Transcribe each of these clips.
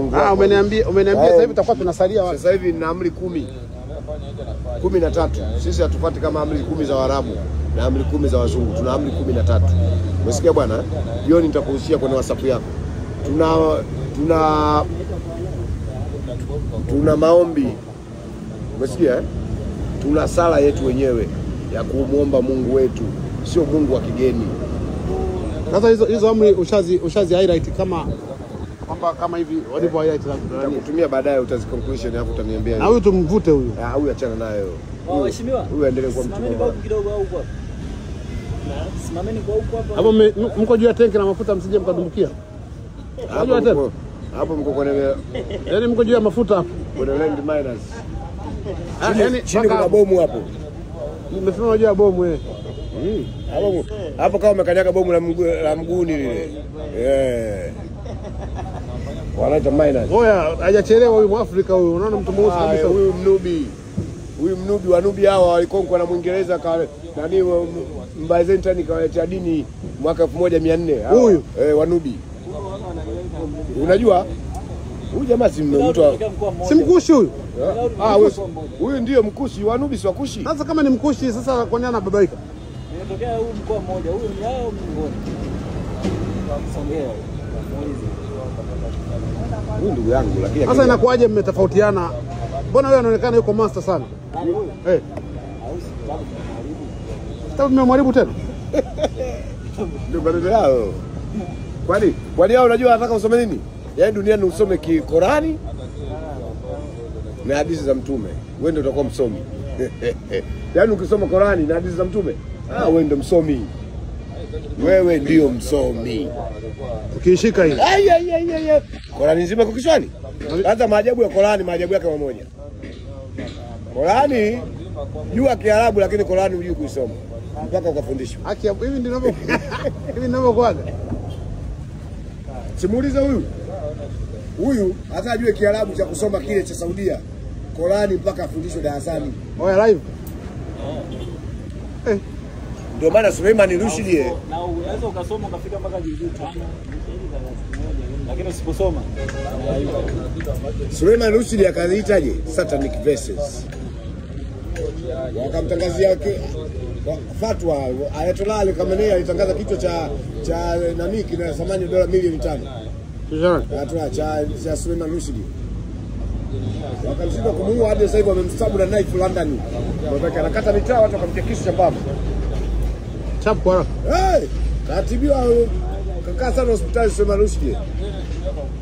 Mungu wako. Umeniambia sasa hivi tutakuwa tunasalia wapi? Sasa hivi nina amri 10. 13. Sisi hatufuati kama amri 10 za Waarabu na amri 10 za Wazungu. Tuna amri 13. Umesikia bwana? Jioni nitakuhusia kwenye WhatsApp yako. Tuna maombi. Umesikia eh? Tuna sala yetu wenyewe ya kumuomba Mungu wetu, sio Mungu wa kigeni. Sasa hizo amri ushazi highlight kama kwamba kama hivi walivyo highlight za nitakutumia baadaye, utazi conclusion hapo utaniambia. Na huyu tumvute huyu. Ah, huyu achana nayo. Mheshimiwa. Huyu aendelee kuwa mtu. Simameni kwa kidogo au huko. Simameni kwa huko hapa. Hapo mko juu ya tenki la mafuta msije mkadumbukia. Hapo hapo mko kwenye, yaani mko juu ya mafuta hapo. Kwenye land miners. Yaani chini kuna bomu hapo. Nimesimama juu ya bomu eh. Hapo hapo kama umekanyaga bomu la mguuni lile. Eh. Wanaita miners. Oya, hajachelewa huyu Mwafrika huyu. Unaona mtu mweusi kabisa huyu Mnubi. Huyu Mnubi, Wanubi hawa walikonkwa na Mwingereza ka nani Mbyzantine kawaletea dini mwaka 1400. Huyu Wanubi. Unajua huyu jamaa si mtu si Mkushi huyu? Ah, huyu ndio Mkushi, Wanubi si Wakushi. Sasa kama ni Mkushi sasa kwa nini anababaika? Inatokea huyu mkoa mmoja, huyu ni hao mngoni. Songea. Huyu ndugu yangu lakini sasa inakuaje mmetofautiana? Mbona wewe anaonekana yuko master sana? Eh. Sasa mmemharibu tena? Ndio maneno yao. Kwani hao unajua anataka usome nini? Yaani duniani usome Qurani na hadithi za Mtume. Wewe ndio utakuwa msomi. Yaani ukisoma Qurani na hadithi za Mtume, wewe ndio msomi. Wewe ndio msomi. Ukiishika hii. Ai ai ai ai. Qurani nzima iko kichwani. Hata maajabu ya Qurani, maajabu yake mamoja. Qurani jua Kiarabu lakini Qurani hujui kuisoma mpaka ukafundishwa. Haki hivi ndivyo hivi ndivyo. Simuulize huyu. Huyu hata ajue Kiarabu cha kusoma kile cha Saudia. Qurani mpaka afundishwe darasani. Oya live. Eh. Ndio maana Suleiman Rushdie na unaweza ukasoma ukafika mpaka juzuu 5 lakini usiposoma. Suleiman Rushdie akaziitaje? Satanic verses. Wakamtangazia fatwa. Ayatollah Ali Khamenei alitangaza kichwa cha nani kina thamani dola milioni 5. Ayatollah cha Suleiman Rushdie. Wakamshindwa kumuua hadi sasa hivi wamemstabu na knife London. Wataka anakata mitaa watu wakamtia kisu cha mbavu. Chap kwa haraka. Eh, katibiwa kakaa sana hospitali Suleiman Rushdie.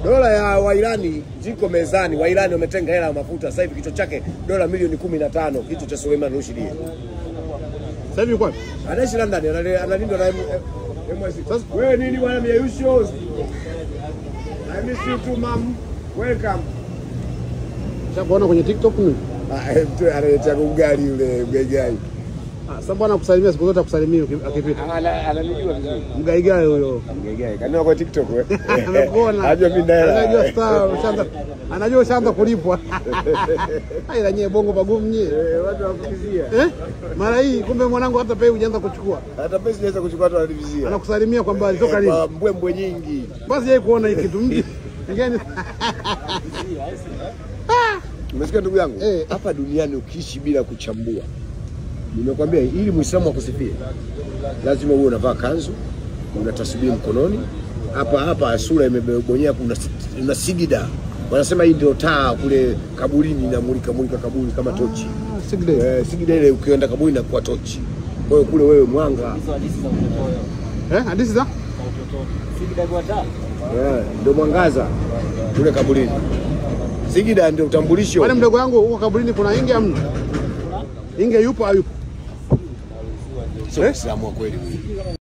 Dola ya Wairani ziko mezani. Wairani wametenga hela ya mafuta. Sasa hivi kichwa chake dola milioni 15 kichwa cha Suleiman Rushdie. Sasa hivi kwa anaishi London, analindwa na MIC. Sasa wewe nini bwana Miayusho? I miss you too mom. Welcome. Nishakuona kwenye TikTok mimi. Ah, mtu analetea ugali yule mgaigai. Ah, sasa bwana kusalimia siku zote akusalimia akipita. Ananijua vizuri. Mgaigai huyo. Mgaigai. Kanao kwa TikTok wewe. Amekuona. Anajua mimi na hela. Anajua star, ushaanza. Anajua ushaanza kulipwa. Ila nyie bongo pagumu nyie. Watu wakukizia. Eh? Mara hii kumbe mwanangu hata pei hujaanza kuchukua. Hata pesa sijaanza kuchukua, watu wananivizia. Anakusalimia kwamba alitoka lini? Kwa mbwembwe nyingi. Basi yeye kuona hiki kitu mji. Ngeni. Umesikia ndugu yangu? Hapa duniani ukiishi bila kuchambua. Nimekwambia ili Muislamu akusifie lazima uwe unavaa kanzu, una tasbihi mkononi. Hapa hapa sura imebonyea, kuna sigida. Wanasema hii ndio taa kule kaburini na mulika mulika kaburi kama tochi. Sigida. Sigida ile ukienda kaburini na kuwa tochi. Kwa hiyo kule wewe mwanga. Hizo hadithi za utotoni. Hadithi za utotoni. Sigida kwa taa. Ndio mwangaza kule kaburini. Sigida ndio utambulisho. Wale mdogo wangu huko kaburini kuna inge amna? Inge yupo au yupo? Sio Muislamu wa kweli huyu.